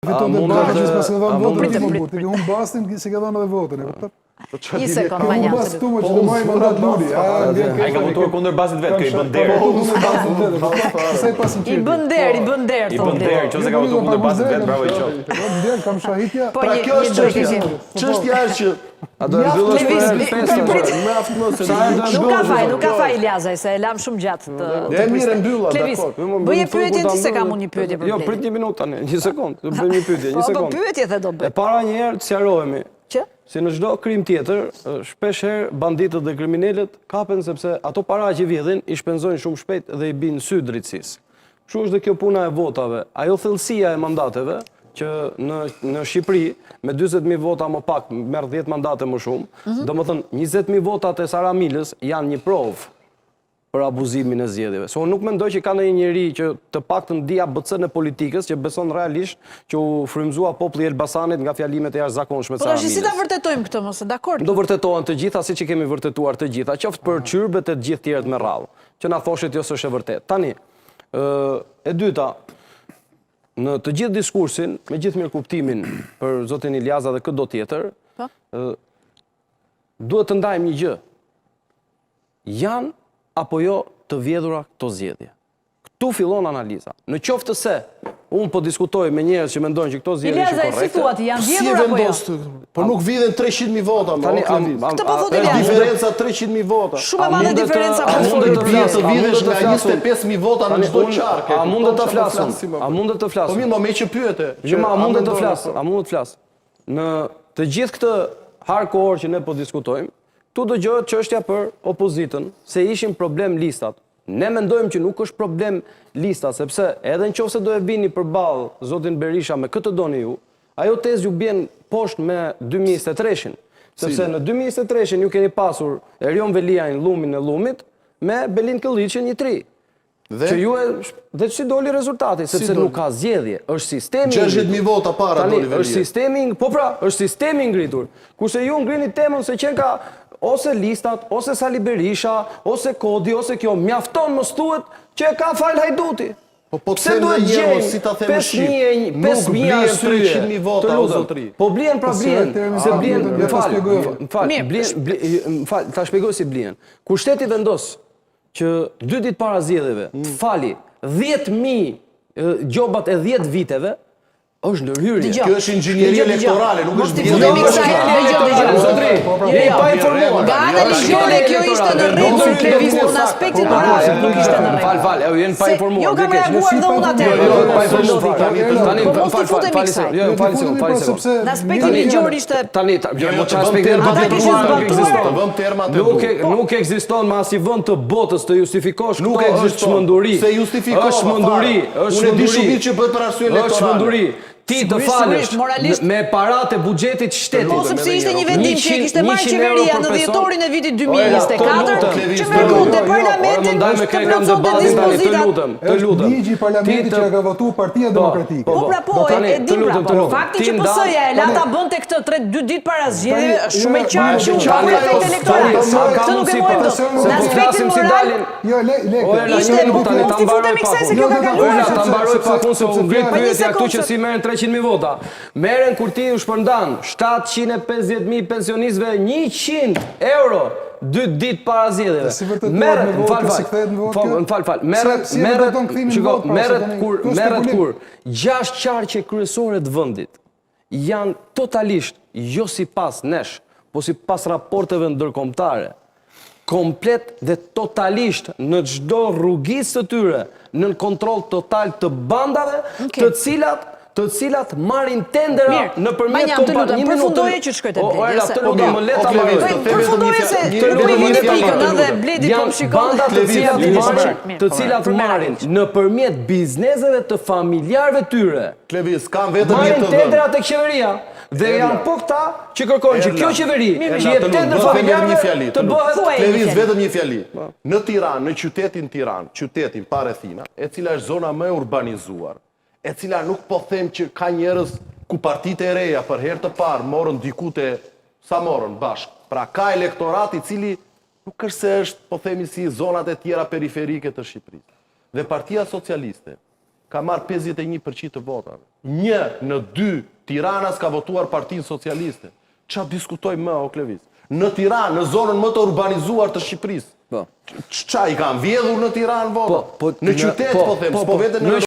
Fiton dhe bashkë që s'paske dhënë votën ti më burrë, ti ke humb bastin, s'i ke dhënë edhe votën, e kupton? Po Një sekond, ma një. Bast këtu më që do marrë mandat Luli. Ai ka votuar kundër bastit vet, kjo i bën nder. I bën nder, i bën nder, I bën nder, nëse ka votuar kundër bastit vet, bravo i qoftë. I bën nder, kam shahitja. Po, pra kjo është çështja. Çështja është që A do e mbyllësh për herë të pestë? Mjaft më se nuk ka faj, nuk ka faj Iliazaj, se e lam shumë gjatë të E mirë e mbylla, dakor. Bëje pyetjen ti se kam unë një pyetje për Jo, prit një minutë tani, një sekond, do bëj një pyetje, një po, po, sekond. Po pyetje the do bëj. E para një herë të sqarohemi. Që? Si në çdo krim tjetër, shpesh herë banditët dhe kriminelët kapen sepse ato para që vjedhin i shpenzojnë shumë shpejt dhe i bijnë në sy drejtësisë. Kështu është dhe kjo puna e votave. Ajo thellësia e mandateve, që në, në Shqipëri, me 40.000 vota më pak, merr 10 mandate më shumë, mm -hmm. domethënë, 20.000 votat e Sara Milës janë një provë për abuzimin e zgjedhjeve. Se unë nuk mendoj që ka ndonjë njeri që të paktën di ABC-në e politikës që beson realisht që u frymëzua populli i Elbasanit nga fjalimet e jashtëzakonshme të Po Sara tash si ta Milës. vërtetojmë këtë mos, dakord. Do vërtetohen të gjitha siç i kemi vërtetuar të gjitha, qoftë për çyrbet e të gjithë tjerët me radhë, që na thoshit jo s'është e vërtetë. Tani, ë e dyta, në të gjithë diskursin, me gjithë mirëkuptimin për zotin Iljaza dhe këdo tjetër, Po. ë duhet të ndajmë një gjë. Janë apo jo të vjedhura këto zgjedhje? Këtu fillon analiza. Në qoftë se unë po diskutoj me njerëz që mendojnë që këto zgjedhje ishin Iliazaj, si korrekte. thua ti, janë Si e vjedhur apo jo? vendos ti? Po nuk vidhen 300.000 vota, më, Tani, o Klevis. Këtë po thotë Është Iliazaj. diferenca 300.000 vota. Shumë e madhe diferenca a po mundet thotë. të Bie flas, të a mundet vidhesh të nga flas unë? 25.000 vota në Tani çdo unë- qark. e A kupton mundet të çfarë po flas unë? flasim, A mundet të flas Po unë? mirë, mo me që pyete. Jo, ma, a mundet të mendon, flas, po? a mundet të flas? Në të gjithë këtë hark kohor që ne po diskutojmë, këtu dëgjohet çështja për opozitën, se ishin problem listat. Ne mendojmë që nuk është problem lista, sepse edhe në qoftë se do e vini përballë zotin Berisha me këtë doni ju, ajo tezë ju bjen poshtë me 2023-shin. Sepse në 2023-shin ju keni pasur Erion Veliajn llumin e llumit me Belind Këlliçin një tri. Dhe? Që ju e dhe si doli rezultati, sepse doli? nuk ka zgjedhje, është sistemi i 60.000 ngritur. vota para Tani, doli Veliaj. është sistemi, po pra, është sistemi i ngritur. Kurse ju ngrini temën se qenka ose listat, ose Sali Berisha, ose Kodi, ose kjo, mjafton mos thuhet që e ka fal hajduti. Po po Pse them duhet dhe një herë, gjejmë si ta them në shqip? 5000 Nuk 5000 blihen arsye. 300.000 vota, Të o lutem. zotri. Po blihen pra Po si blihen, termi se pa blihen, lutem, më ja ta fal, shpjegoj. më fal, Mirë, blihen, blihen, më fal, ta shpjegoj si blihen. Kur shteti vendos që dy ditë para zgjedhjeve të fali 10000 gjobat e 10 viteve, është ndërhyrje. Dëgjo. Kjo është inxhinieri Dëgjo, dëgjo. elektorale, nuk Mos është t'i vjedhje futemi kësaj, elektorale. dëgjo, dëgjo. Zotri, Jo, je i jo. pa informuar. Nga ana ligjore kjo ishte në rregull, Klevis, por në aspektin moral nuk ishte në rregull. Fal, fal, e jeni pa Se informuar. Jo kam vjen keq. reaguar dhe unë atëherë. Jo, jo, pa Po informuar. Tani, tani, Po mos fal, t'i fal, futemi fal, kësaj. Jo, fal, sekond, fal, pra, sekond. sepse Në aspektin Tani- ligjor ishte Tani, ta- jo, Jo, po të çfarë vëm aspekti termat Ata e kishin duhur, nuk zbatuar. ekziston. Të vëm termat e Nuk duhur. e- nuk ekziston më asnjë vend të botës të justifikosh Nuk këto, është ekziston. çmenduri. Se justifikova Është çmenduri, fare. është Unë e di çmenduri. shumë mirë që bëhet për arsye Është elektorale. çmenduri. Ti të Sigurisht, falësh sigurisht, moralisht- me paratë e buxhetit shtetit. Po sepse ishte një vendim që e kishte marrë 100 euro qeveria për në person. dhjetorin e vitit Ojla, të 2024 lutem. që Klevis, me të te lutem. parlamentin Ore, më ndaj me të kë kam plotësonte debatin tani, të dispozitat. lutem, të Është lutem. ligji i parlamentit Ti të- që e ka votuar Partia Po, Demokratike. po, Po pra po, Do e, tani, e të dim pra lutem, po. të lutem. Fakti Ti që ndan- PS-ja e la ta bënte këtë 3-2 ditë para zgjedhjeve Tani, është shumë e jo, qartë që u Tani, bë efekt elektoral. tani, a ka Këtë nuk e mundësi mohim pa- dot. se Në po aspektin flasim si moral dalin Jo, le, le. Ojla, Ishte, një po minutë tani, mos ta t'i mbaroj futemi pak kësaj se unë. kjo ka Jo, kaluar. Ojla, ta mbaroj Sepse- pak unë se u sepse ngrit fjala- Pa një pyetja këtu sekondë, që se- si merren 300.000 vota. Merren kur ti u shpërndan 750.000 pensionistëve 100 euro dy ditë para zgjedhjeve. Dhe si vërtetohet Merret, me më votë fal, kjo, fal. si kthehet në votë Fal, kjo? Më fal, fal. Merret, Si- si e merret, vërteton kthimin në shiko, votë, pra, se merret tani kur, këtu është merret spekulim. kur gjashtë qarqe kryesore të vendit janë totalisht jo sipas nesh, po sipas raporteve ndërkombëtare, komplet dhe totalisht në çdo rrugicë të tyre, nën kontroll total të bandave, Okej. të cilat të cilat marrin tendera Mirë, nëpërmjet Manjam, të kompani- lutem, Një minutë, përfundoje që të shkoj te O, Bledi, Ojla, se- të lutem, më le ta O, Klevis, mbaroj. të them vetëm një Përfundoje se fjalë. Të nuk i lutem, vini një fjalë, pikën, të ëh, dhe lutem. Bledi po Janë më shikon. banda të Klevis, cilat një marrin, mirë. të cilat Për marrin merak. nëpërmjet bizneseve të familjarëve tyre. Klevis, kam vetëm një Marrin të dhënë. tendera tek qeveria dhe janë po këta që kërkojnë që Erla. kjo qeveri Erla, që jep të lutem, tender do të them vetëm një familjarëve fjali, të të lutem. bëhet Thuaj. Klevis, një fjali. vetëm një fjali. Në Tiranë, në qytetin Tiranë, qytetin pa rrethina, e cila është zona më e urbanizuar, e cila nuk po them që ka njerëz ku partitë e reja për herë të parë morën diku te sa morën bashk. Pra ka elektorat i cili nuk është se është, po themi si zonat e tjera periferike të Shqipërisë. Dhe Partia Socialiste. Ka marrë 51% të votave. Një në dy tiranas ka votuar Partinë Socialiste. Ça diskutojmë më, o Klevis? Në Tiranë, në zonën më të urbanizuar të Shqipërisë. Po. Ça i kanë vjedhur në Tiranë votat? Po, po, në qytet, po, po them, po, s'po po, vete në Në